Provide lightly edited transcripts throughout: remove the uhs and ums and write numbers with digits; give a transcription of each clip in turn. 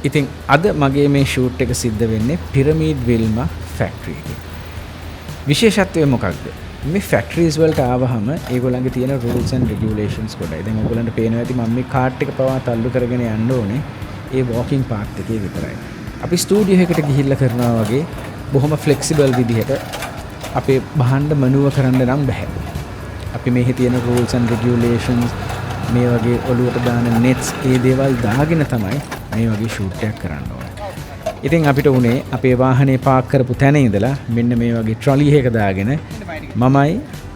ඉතින් අද මගේ මේ ෂූට් එක සිද්ධ වෙන්නේ පිරමීඩ් විල්මා ෆැක්ටරි එකේ. විශේෂත්වය මොකක්ද? මේ ෆැක්ටරීස් වලට ආවහම ඒගොල්ලන්ගේ තියෙන රූල්ස් ඇන්ඩ් රෙගියුලේෂන්ස් ගොඩයි. දැන් ඔයගොල්ලන්ට පේනවා ඇති මම මේ කාට් එක පවා තල්ලු කරගෙන යන්න ඕනේ ඒ වොකින් පාත් එකේ විතරයි. අපි ස්ටුඩියෝ එකකට ගිහිල්ලා කරනවා වගේ බොහොම ෆ්ලෙක්සිබල් විදිහට අපේ භාණ්ඩ මනුව කරන්න නම් බැහැ. අපි මෙහි තියෙන රූල්ස් ඇන්ඩ් රෙගියුලේෂන්ස්, මේ වගේ ඔලුවට දාන නෙට්ස්, ඒ දේවල් දාගෙන තමයි මේ වගේ ෂූට් එකක් කරන්න ඕනේ. ඉතින් අපිට උනේ අපේ වාහනේ පාක් කරපු තැන ඉඳලා මෙන්න මේ වගේ ට්‍රොලි එකක දාගෙන මමයි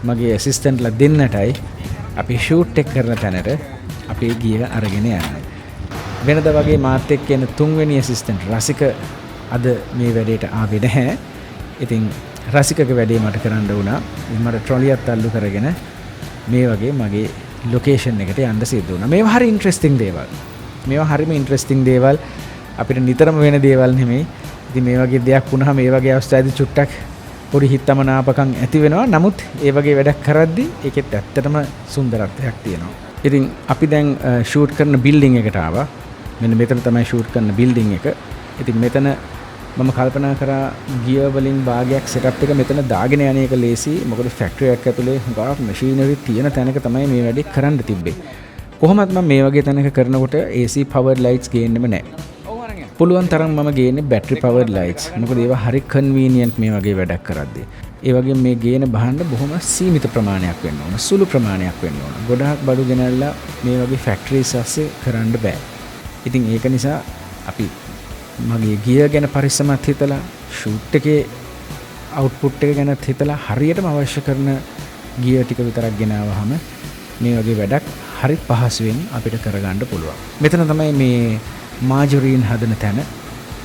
මගේ ඇසිස්ටන්ට්ලා දෙන්නටයි අපි ෂූට් එක කරන තැනට අපේ ගියර් අරගෙන යන්න. වෙනද වගේ මාත් එක්ක එන තුන්වෙනි ඇසිස්ටන්ට් රසික අද මේ වැඩේට ආවේ නැහැ. ඉතින් රසිකගේ වැඩේ මට කරන්න වුණා. ඉතින් මට ට්‍රොලියක් තල්ලු කරගෙන මේ වගේ මගේ ලොකේෂන් එකට යන්න සිද්ධ වුණා. මේවා හරි ඉන්ට්‍රෙස්ටිං දේවල්. මේවා හරිම ඉන්ට්‍රෙස්ටිං දේවල්. අපිට නිතරම වෙන දේවල් නෙමෙයි. ඉතින් මේ වගේ දෙයක් වුණාම මේ වගේ අවස්ථාවේදී චුට්ටක් පොඩි හිතමනාපකම් ඇති වෙනවා. නමුත් ඒ වගේ වැඩක් කරද්දි ඒකෙත් ඇත්තටම සුන්දරත්වයක් තියෙනවා. ඉතින් අපි දැන් ෂූට් කරන බිල්ඩින් එකට ආවා. මෙන්න මෙතන තමයි ෂූට් කරන බිල්ඩින් එක. ඉතින් මෙතන මම කල්පනා කරා ගියර් වලින් භාගයක් සෙටප් එක මෙතන දාගෙන යන එක ලේසි. මොකද ෆැක්ටරි එකක් ඇතුලේ හුඟක් මැෂිනරි තියෙන තැනක තමයි මේ වැඩේ කරන්න තිබ්බේ. කොහොමත් මම මේ වගේ තැනක කරනකොට AC powered lights ගේන්නෙම නැහැ. පුළුවන් තරම් මම ගේන්නේ බැටරි පවර්ඩ් ලයිට්ස්. මොකද ඒවා හරි කන්වීනියන්ට් මේ වගේ වැඩක් කරද්දී. ඒ වගේම මේ ගේන භාණ්ඩ බොහොම සීමිත ප්‍රමාණයක් වෙන්න ඕන. සුළු ප්‍රමාණයක් වෙන්න ඕන. ගොඩාක් බඩු ගෙනල්ලා මේ වගේ ෆැක්ටරිස් අස්සේ කරන්න බෑ. ඉතින් ඒක නිසා අපි මගේ ගියර් ගැන පරිස්සමත් හිතලා, ෂූට් එකේ අවුට්පුට් එක ගැනත් හිතලා, හරියටම අවශ්‍ය කරන ගියර් ටික විතරක් ගෙනාවහම මේ වගේ වැඩක් හරි පහසුවෙන් අපිට කරගන්න පුළුවන්. මෙතන තමයි මේ මාජරීන් හදන තැන.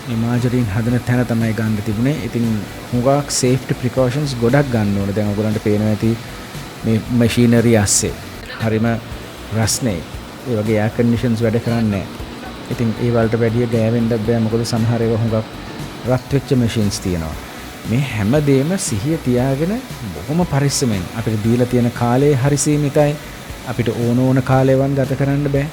මේ මාජරීන් හදන තැන තමයි ගන්න තිබුණේ. ඉතින් හුඟක් සේෆ්ටි ප්‍රිකෝෂන්ස් ගොඩක් ගන්න ඕනේ. දැන් ඔයගොල්ලන්ට පේනවා ඇති මේ මැෂිනරි අස්සේ හරිම රස්නේ. ඒ වගේ එයාර් කන්ඩිෂන්ස් වැඩ කරන්නේ නැහැ. ඉතින් ඒ වලට වැඩිය ගෑවෙන්නත් බෑ, මොකද සමහර ඒවා හුඟක් රත් වෙච්ච මැෂින්ස් තියෙනවා. මේ හැම දෙයක්ම සිහිය තියාගෙන බොහොම පරිස්සමෙන්. අපිට දීලා තියෙන කාලය හරි සීමිතයි. අපිට ඕන ඕන කාලයවන් ගත කරන්න බෑ.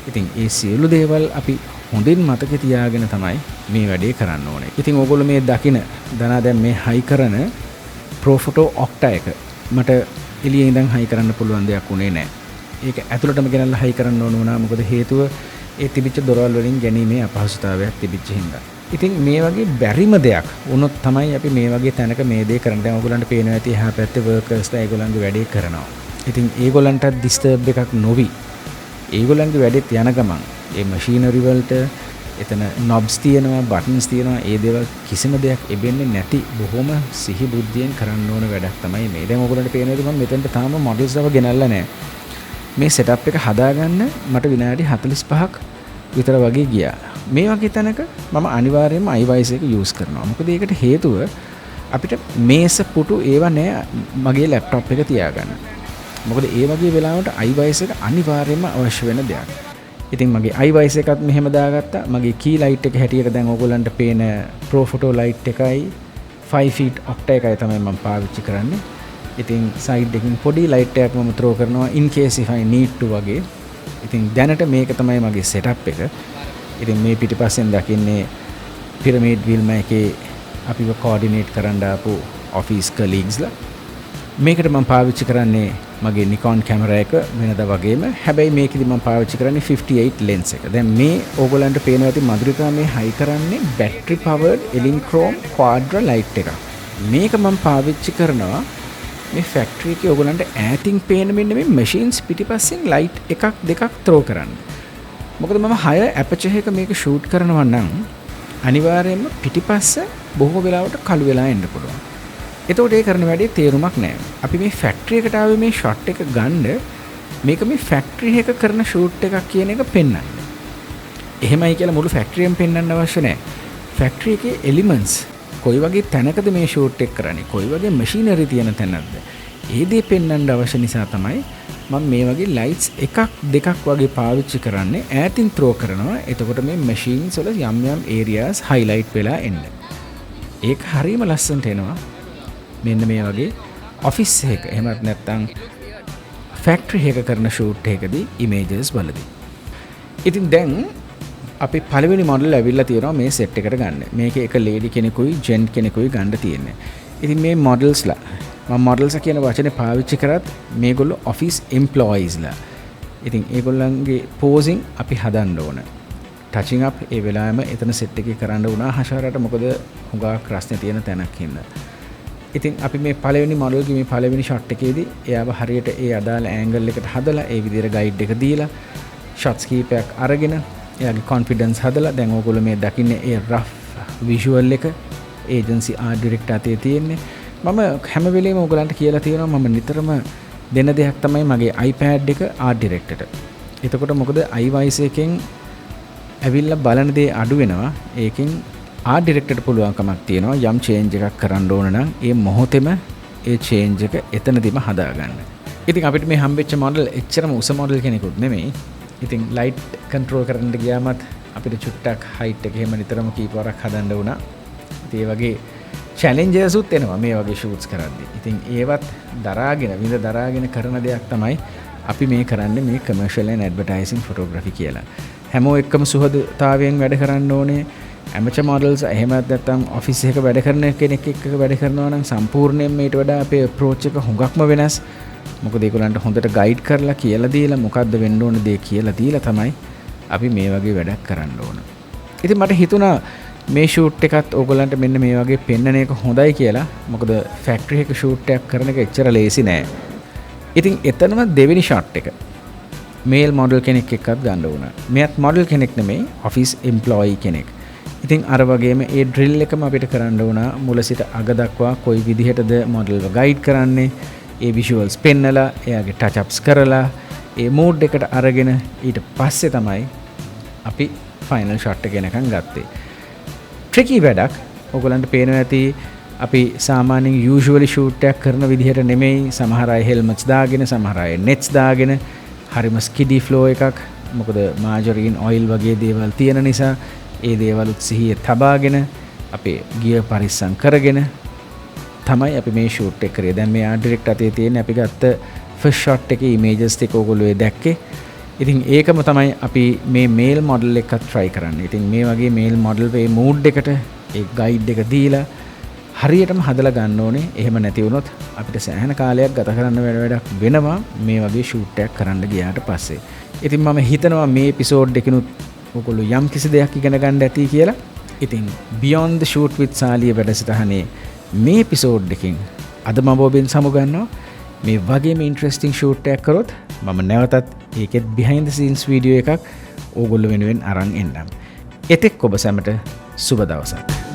ඉතින් ඒ සියලු දේවල් අපි හොඳින් මතක තියාගෙන තමයි මේ වැඩේ කරන්න ඕනේ. ඉතින් ඕගොල්ලෝ මේ දකින දනා දැන් මේ හයි කරන Profoto Octa එක මට එළියේ ඉඳන් හයි කරන්න පුළුවන් දෙයක් වුණේ නෑ. ඒක ඇතුළටම ගෙනල්ලා හයි කරන්න ඕන වුණා. මොකද හේතුව ඒ තිබිච්ච දොරවල් වලින් ගැනීමේ අපහසුතාවයක් තිබිච්ච හින්දා. ඉතින් මේ වගේ බැරිම දෙයක් වුණොත් තමයි අපි මේ වගේ තැනක මේ දේ කරන්නේ. දැන් ඔයගොල්ලන්ට පේනවා ඇති එහා පැත්තේ වර්කර්ස්ලා ඒගොල්ලන්ගේ වැඩේ කරනවා. ඉතින් ඒගොල්ලන්ටත් ඩිස්ටර්බ් එකක් නොවි ඒගොල්ලන්ගේ වැඩෙත් යන ගමන් ඒ මැෂිනරි වලට එතන නොබ්ස් තියෙනවා, බටන්ස් තියෙනවා, ඒ දේවල් කිසිම දෙයක් එබෙන්නේ නැති බොහොම සිහි බුද්ධියෙන් කරන්න ඕන වැඩක් තමයි මේ. දැන් ඔයගොල්ලන්ට පේනවා ඇති මම මෙතනට තාම මොඩල්ස් තව ගෙනල්ලා නැහැ. මේ සෙටප් එක හදාගන්න මට විනාඩි 45ක් විතර වගේ ගියා. මේ වගේ තැනක මම අනිවාර්යයෙන්ම iVisor එක යූස් කරනවා. මොකද ඒකට හේතුව අපිට මේස පුටු ඒවා නෑ මගේ ලැප්ටොප් එක තියාගන්න. මොකද ඒ වගේ වෙලාවට iVisor එක අනිවාර්යයෙන්ම අවශ්‍ය වෙන දෙයක්. ඉතින් මගේ iVisor එකත් මෙහෙම දාගත්තා. මගේ කී ලයිට් එක හැටියට දැන් ඔයගොල්ලන්ට පේන Profoto light එකයි 5 feet Octa එකයි තමයි මම පාවිච්චි කරන්නේ. ඉතින් සයිඩ් එකකින් පොඩි ලයිට් එකක් මම ත්‍රෝ කරනවා in case if I need to වගේ. ඉතින් දැනට මේක තමයි මගේ සෙටප් එක. ඉතින් මේ පිටිපස්සෙන් දකින්නේ පිරමීඩ් විල්මා එකේ අපිව කෝඩිනේට් කරන්න ආපු ඔෆිස් කලීග්ස්ලා. මේකට මම පාවිච්චි කරන්නේ මගේ Nikon camera එක වෙනදා වගේම. හැබැයි මේකෙදි මම පාවිච්චි කරන්නේ 58 ලෙන්ස් එක. දැන් මේ ඕගොල්ලන්ට පේනවා ඇති මధుරිකා මේ හයි කරන්නේ බැටරි පවර්ඩ් Elinchrom Quadra light එකක්. මේක මම පාවිච්චි කරනවා මේ ෆැක්ටරි එකේ ඕගොල්ලන්ට ඈතින් පේන මෙන්න මේ මැෂින්ස් පිටිපස්සෙන් ලයිට් එකක් දෙකක් ත්‍රෝ කරන්න. මොකද මම හයි ඇපචර් එක මේක ෂූට් කරනවා නම් අනිවාර්යයෙන්ම පිටිපස්ස බොහෝ වෙලාවට කළු වෙලා එන්න පුළුවන්. එතකොට ඒ කරන වැඩේ තේරුමක් නෑ. අපි මේ ෆැක්ටරි එකට ආවේ මේ ෂොට් එක ගන්න, මේක මේ ෆැක්ටරි එක කරන ෂූට් එකක් කියන එක පෙන්වන්න. එහෙමයි කියලා මුළු ෆැක්ටරියම පෙන්වන්න අවශ්‍ය නෑ. ෆැක්ටරි එකේ එලිමන්ට්ස් කොයි වගේ තැනකද මේ ෂූට් එක කරන්නේ, කොයි වගේ මැෂිනරි තියෙන තැනක්ද, ඒ දේ පෙන්වන්න අවශ්‍ය නිසා තමයි මම මේ වගේ ලයිට්ස් එකක් දෙකක් වගේ පාවිච්චි කරන්නේ, ඈතින් ත්‍රෝ කරනවා. එතකොට මේ මැෂින්ස් වල යම් යම් ඒරියාස් හයිලයිට් වෙලා එන්න. ඒක හරියම ලස්සනට එනවා. මෙන්න මේ වගේ ඔෆිස් එකක එහෙමත් නැත්නම් ෆැක්ටරි එක කරන ෂූට් එකකදී ඉමේජස් වලදී. ඉතින් දැන් අපි පළවෙනි මොඩල් ඇවිල්ලා තියෙනවා මේ සෙට් එකට ගන්න. මේකේ එක ලේඩි කෙනෙකුයි ජෙන්ට් කෙනෙකුයි ගන්න තියෙන්නේ. ඉතින් මේ මොඩල්ස්ලා, මම මොඩල්ස් කියන වචනේ පාවිච්චි කරත් මේගොල්ලෝ ඔෆිස් එම්ප්ලොයිස්ලා. ඉතින් ඒගොල්ලන්ගේ පෝසිං අපි හදන්න ඕන. ටචින් අප් ඒ වෙලාවෙම එතන සෙට් එකේ කරන්න වුණා හෂාරට, මොකද හුඟක් රස්නේ තියෙන තැනක් හින්දා. ඉතින් අපි මේ පළවෙනි මොඩල්ගේ මේ පළවෙනි ෂොට් එකේදී එයාව හරියට ඒ අදාළ ඇන්ගල් එකට හදලා, ඒ විදිහට ගයිඩ් එක දීලා, ෂොට්ස් කීපයක් අරගෙන එයාගේ කොන්ෆිඩන්ස් හදලා, දැන් ඕගොල්ලෝ මේ දකින්නේ ඒ රෆ් විෂුවල් එක ඒජන්සි ආර්ට් ඩිරෙක්ටර් අතේ තියෙන්නේ. මම හැම වෙලේම ඕගොල්ලන්ට කියලා තියෙනවා, මම නිතරම දෙන දෙයක් තමයි මගේ iPad එක ආර්ට් ඩිරෙක්ටර්ට. එතකොට මොකද iWise එකෙන් ඇවිල්ලා බලන දේ අඩු වෙනවා. ඒකෙන් ආර්ට් ඩිරෙක්ටර්ට පුළුවන්කමක් තියෙනවා යම් චේන්ජ් එකක් කරන්න ඕන නම් ඒ මොහොතේම ඒ චේන්ජ් එක එතනදිම හදාගන්න. ඉතින් අපිට මේ හම්බෙච්ච මොඩල් එච්චරම උස මොඩල් කෙනෙකුත් නෙමෙයි. ඉතින් ලයිට් කන්ට්‍රෝල් කරන්න ගියාමත් අපිට චුට්ටක් හයිට් එක එහෙම නිතරම කීප වරක් හදන්න වුණා. ඉතින් ඒ වගේ චැලෙන්ජස් උත් එනවා මේ වගේ ෂූට්ස් කරද්දී. ඉතින් ඒවත් දරාගෙන, විඳ දරාගෙන කරන දෙයක් තමයි අපි මේ කරන්නේ මේ කමර්ෂල් ඇන්ඩ් ඇඩ්වර්ටයිසිං ෆොටෝග්‍රැෆි කියලා. හැමෝ එක්කම සුහදතාවයෙන් වැඩ කරන්න ඕනේ. ඇමචර් මොඩල්ස් එහෙම නැත්නම් ඔෆිස් එකක වැඩ කරන කෙනෙක් එක්ක වැඩ කරනවා නම් සම්පූර්ණයෙන්ම ඊට වඩා අපේ අප්‍රෝච් එක හුඟක්ම වෙනස්. මොකද ඒගොල්ලන්ට හොඳට ගයිඩ් කරලා කියලා දීලා මොකද්ද වෙන්න ඕන දේ කියලා දීලා තමයි අපි මේ වගේ වැඩක් කරන්න ඕන. ඉතින් මට හිතුණා මේ ෂූට් එකත් ඕගොල්ලන්ට මෙන්න මේ වගේ පෙන්නන එක හොඳයි කියලා. මොකද ෆැක්ටරි එක ෂූට් එකක් කරන එක එච්චර ලේසි නෑ. ඉතින් එතනම දෙවෙනි ෂොට් එක මේල් මොඩල් කෙනෙක් එක්කත් ගන්න වුණා. මෙයත් මොඩල් කෙනෙක් නෙමෙයි, ඔෆිස් එම්ප්ලොයි කෙනෙක්. ඉතින් අර වගේම ඒ ඩ්‍රිල් එකම අපිට කරන්න වුණා. මුල සිට අග දක්වා කොයි විදිහටද මොඩල්ව ගයිඩ් කරන්නේ, ඒ විෂුවල්ස් පෙන්නලා, එයාගේ ටච් අප්ස් කරලා, ඒ මූඩ් එකට අරගෙන ඊට පස්සේ තමයි අපි ෆයිනල් ෂොට් එක එනකන් ගත්තේ. ට්‍රිකි වැඩක්. ඔයගොල්ලන්ට පේනවා ඇති අපි සාමාන්‍යයෙන් යූෂුවලි ෂූට් එකක් කරන විදිහට නෙමෙයි. සමහර අය හෙල්මට්ස් දාගෙන, සමහර අය නෙට්ස් දාගෙන, හරිම ස්කිඩි ෆ්ලෝ එකක්. මොකද මාජරීන් ඔයිල් වගේ දේවල් තියෙන නිසා ඒ දේවලුත් සිහියේ තබාගෙන අපේ ගියර් පරිස්සම් කරගෙන තමයි අපි මේ ෂූට් එක කරේ. දැන් මේ ආර්ට් ඩිරෙක්ටර් අතේ තියෙන අපි ගත්ත ෆස්ට් ෂොට් එකේ ඉමේජස් ටික ඔයගොල්ලෝ ඒ දැක්කේ. ඉතින් ඒකම තමයි අපි මේ මේල් මොඩල් එකත් try කරන්නේ. ඉතින් මේ වගේ මේල් මොඩල් මේ මූඩ් එකට ඒ ගයිඩ් එක දීලා හරියටම හදලා ගන්න ඕනේ. එහෙම නැති වුණොත් අපිට සෑහෙන කාලයක් ගත කරන්න වෙන වැඩක් වෙනවා මේ වගේ ෂූට් එකක් කරන්න ගියාට පස්සේ. ඉතින් මම හිතනවා මේ එපිසෝඩ් එකකිනුත් ඔයගොල්ලෝ යම් කිසි දෙයක් ඉගෙන ගන්න ඇති කියලා. ඉතින් Beyond the Shoot with Saliya වැඩසටහනේ මේ එපිසෝඩ් එකකින් අද මම ඔබෙන් සමුගන්නවා. මේ වගේම ඉන්ටරෙස්ටිං ෂූට් එකක් කරොත් මම නැවතත් ඒකෙත් behind the scenes video එකක් ඕගොල්ලෝ වෙනුවෙන් අරන් එන්නම්. එතෙක් ඔබ සැමට සුබ දවසක්.